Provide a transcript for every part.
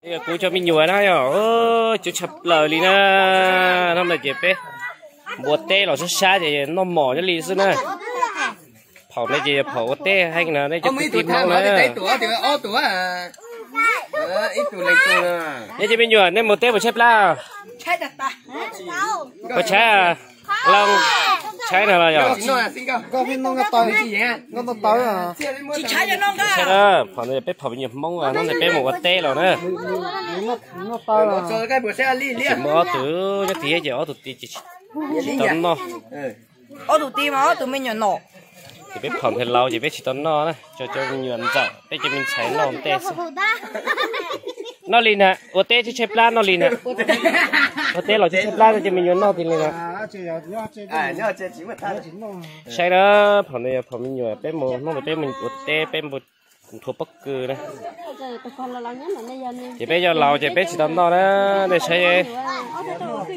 Kuv cov me nyuam na yog coob tshaj plaws li na. Hnub no ces peb mus ua teb los sab sab ces noj mov nyob li xwb na. Phaum no ces yog phaum ua teb heev no, nej cov kwv tij Hmoob na. Nej cov me nyuam nej mus teb puas tshaib plab? Puas tshaib? Los tshaib no los yog? Phaum no peb phaum me nyuam Hmoob hnub no peb mus ua teb los na. Tsis muaj ob tug nyob tid ces ob tug tij ces tsis tau noj. Ob tug tij mas ob tug me nyuam nom. Ces peb phaum ntawd laus ces peb tsis tau noj na, tso cov me nyuam ntxawm peb cov me ntxhais noj ua ntej xwb. Noj li na, ua teb tshaib tshaib plab noj li na. Ua teb los tshaib tshaib plab no cov me nyuam noj tiag li na. Saib na, phaum no yog phaum me nyuam, peb mus hnub no peb mus ua teb peb mus nrhuav pob kws na. Ces peb yog laus ces peb tsis tau noj na, nej saib.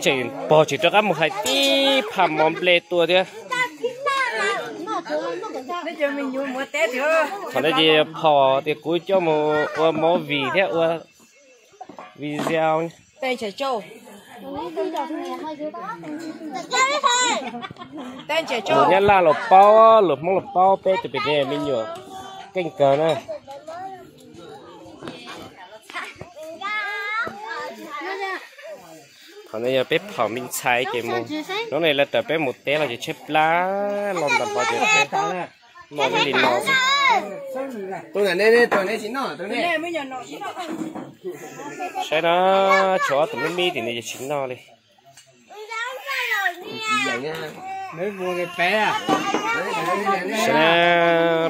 Tseem pog tseem rov qab mus hais tib pham mov nplej tuaj thiab. Thaum no ces phom tias kuv coj mus ua movie thiab ua video. Luag Nyab Laj los paub, luag Hmoob los paub peb tus pem ne me nyuam keej kawg na. Thaum no yog peb phaum me ntxhais ces mus, hnub no lawv tawm peb mus teb los ces tshaib plab los ntawm pov ces peb noj nyob li no xwb. Saib na, tshuav ob tug me me tim no ces tsis noj li. Saib na,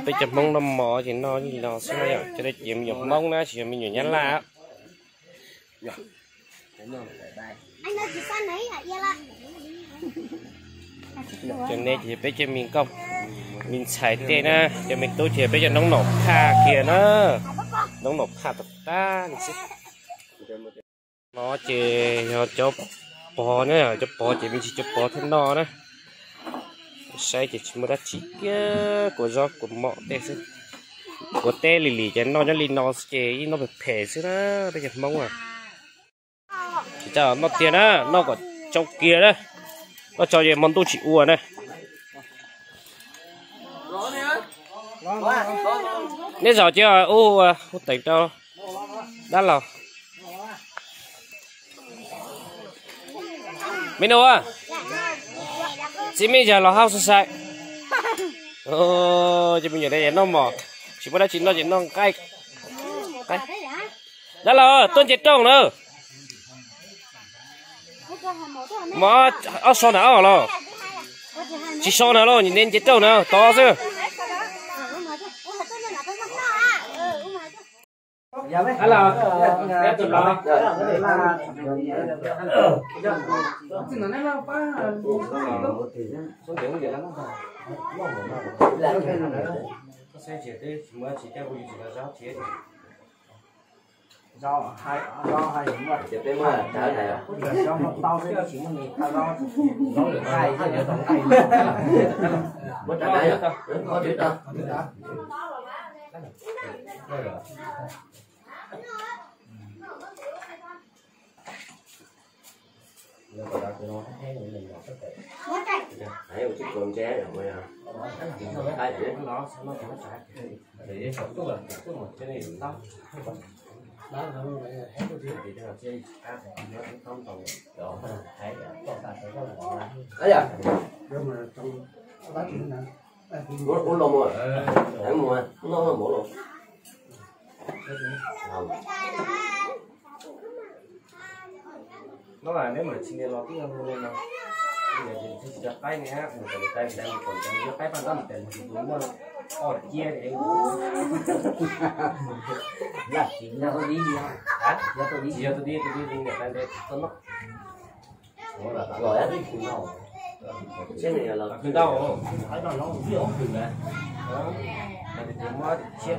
peb cov Hmoob noj mov ces noj li no xwb na yom, cov no ces me nyuam Hmoob na tsis yog me nyuam Nyab Laj. Cov no ces peb cov me nkauj me ntxhais tej na, cov me tub ces peb cov noob nom phaj kiag na, noob nom phaj tag tag li xwb. No ces yog cov pog na, cov pog ces me ntsis cov pog thiaj noj na. Saib ces tsis muaj dab tsi kiag, kua zaub kua mov tej xwb. Ua teb lim lim ces noj nyob li no xwb ces yeej noj phem phem xwb na, peb cov Hmoob a. Tsis tau noj tiag na, noj kom tsau kiag na. Noj tsau ces hmo ntuj tsis ua na. Neb zaum cia ua hu teev rau dab laug. Me nus, txiv me yawg los hauj sai sai. Ces me nyuam ne noj mov, tsis muaj dab tsi noj ces noj nqaij. Dab laug tuaj nce rooj na. Mov ob so na os los. Tsis so na los, ne nce rooj na tod xwb. Ua los mus, mus, noj mov los. No neb mam tsis nias los twb yog hu li no. Tsis yog qaib ne, mus kom niam tais mus kom niam tais mus yog qaib paj ntab niam tais mus tsis tus muaj ob cia. Tsis yog tus dib, tus dib niam tais ntes tau noj. Los ib tug no. Ntau. Tus muab cia.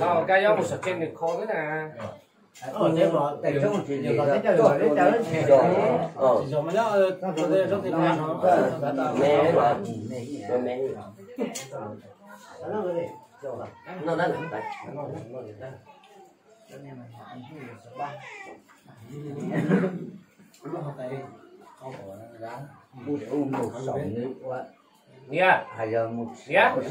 Los koj yuav mus saum tsev nws kho xwb na. Niam, niam, teo, teo.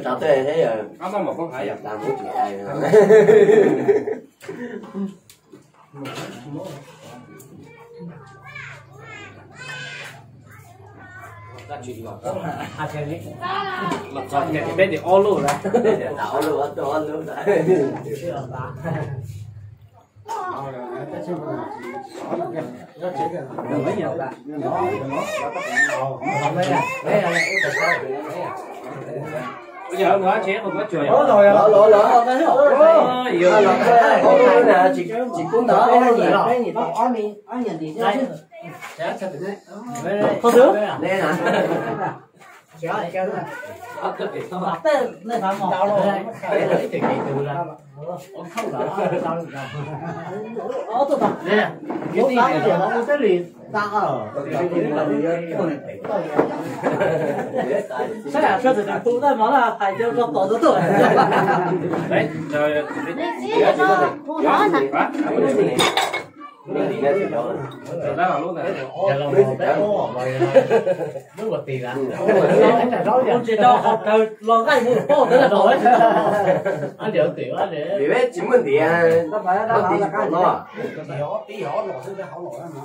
Trò chơi thế giờ. Có một mối quan hệ. Peb tias ob lub lawm. Ob lub, ob lub. Saib hais tias tus twg tus tau mov no hais tias rau tom tus twg. Tus tsis tau qhov kawg los nqaij mus poj ntawd los. Vim peb tsis muaj ntiav, muaj ntiav tsis pom los. Yav peb hauv teb los.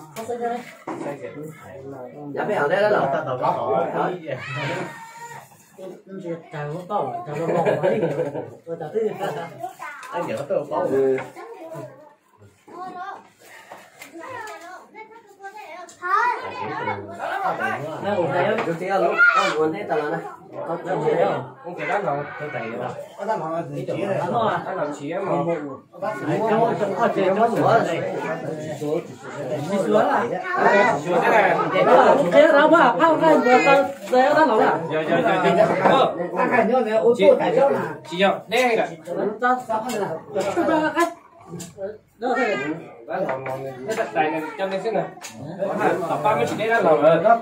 Tsis yog, neb heev lawm. Dab laug no, neb tais coj neb xwb na. Tom pab muab tsis deb dab laug lawm.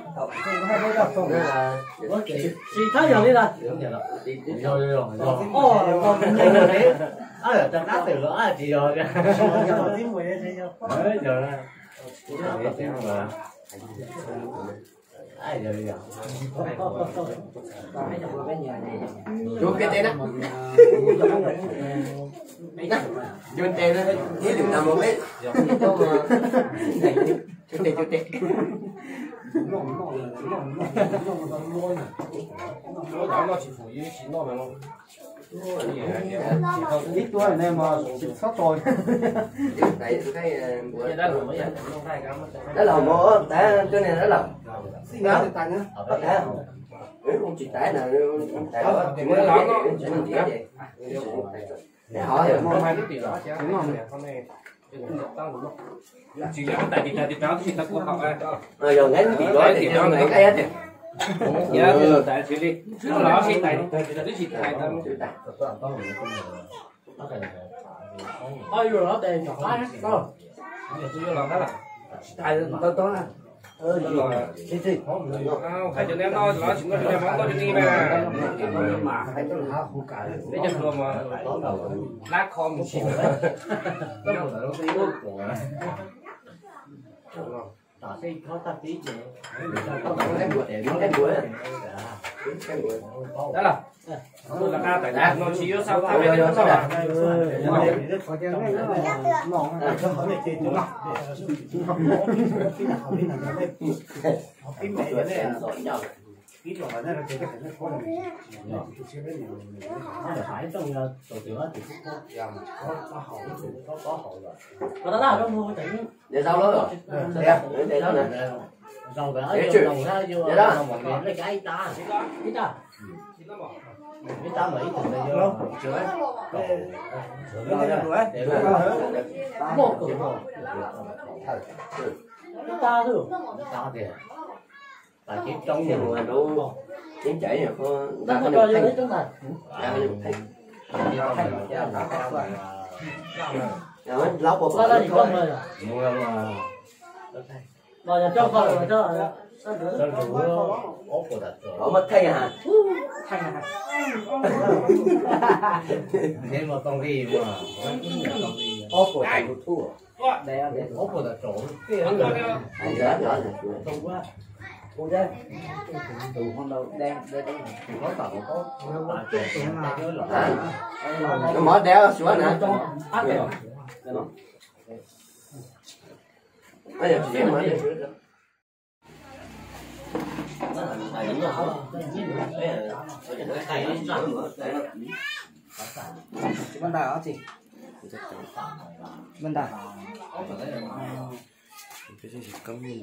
Tsis thab yog li ntawd. Cua peb teb na. Cua tes na, ib lwm tas mus peb. Cua tes, cua tes. Ib tuab ne mas tsis txhob tso. Dab laug mus, tab tuab ne dab laug. Tab, tsis tais na, tais tsis muaj ntiav ces. Tsis yog tais tis tas tis tas tis tas kuv hom. Yog nqaij tim los tes nqaij tiag. Hais cov neb no los tsis muaj mov tau li mas. Peb cov hluas mas lab kho mus tsis. Tab los, no tsis yuav xa peb tau. Ua ntawd na, ua ntawd na. Mov dab suav na. Peb haus cawv tim xwb. Peb haus cawv tim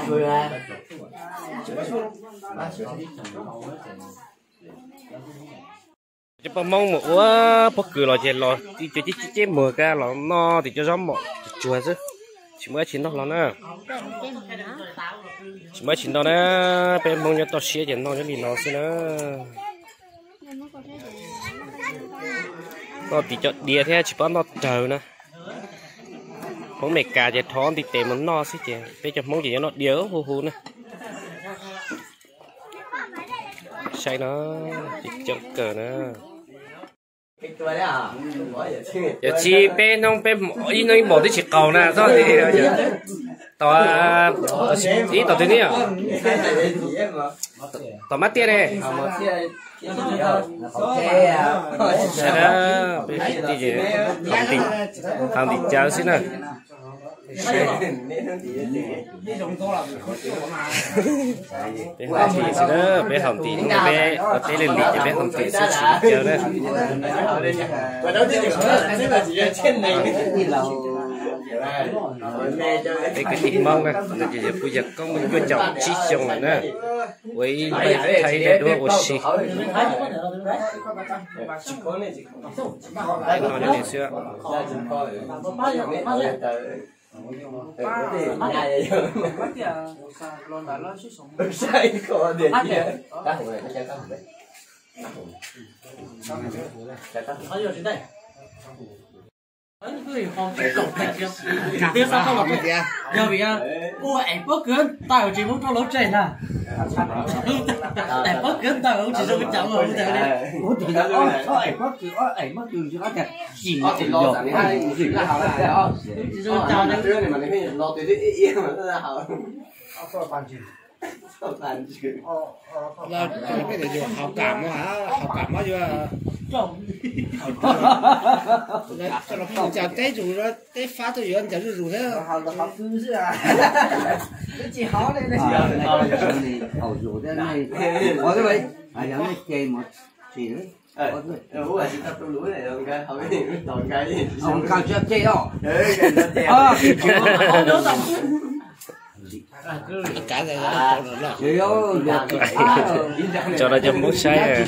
xwb na. Cov poj Hmoob mus ua pob kws los ces los cov ceb muag kab los noj tim cov zaub mom tsuag xwb, tsis muaj dab tsi noj hlo na. Tsis muaj dab tsi noj na, peb Hmoob nyob toj siab ces noj nyob li no xwb na. Noj tim cov diav thiab tsis pom noj raws na. Hmoob Meskas ces rho ntiv tes mus noj xwb ces peb cov Hmoob ces yuav noj diav hu hu na. Saib no, coob kawg na. Yog tsis peb hnub peb ib hnub ib hmos twb tsis qaug na, txhob tias tom ib tom twg ne, tom mab tiaj ne. Saib na, peb kwv tij ces haus ntim cawv xwb na. Peb haus ntim xwb na, peb haus ntim hnub peb ua teb li ntim ces peb haus ntim xwb tsis cawv na. Peb kwv tij Hmoob na, no ces yog kuv yawg koob muaj cuaj caum tsib xyoo lawm na, ua ib lub thaib dab duab ua si. No xwb. Yog vim ua ev pob kws ntawm tsis muab rau lub tsev na. Ev pob kws ntawm tsis zoo cov ntawd li. Tsis zoo cov. Los peb yuav hauv kam, hauv kam yuav, cov teb zus, teb fab tuaj yuav ncaws zuj zus thiab. Cov no cov Hmoob saib.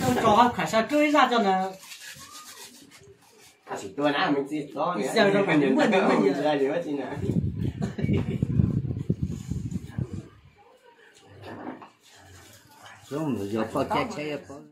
tau tso hauv khav sab rub ib zaj tso na. Ib xyaw rau kom nws muaj nws muaj nyias. Yog poj cab tsheb yog poj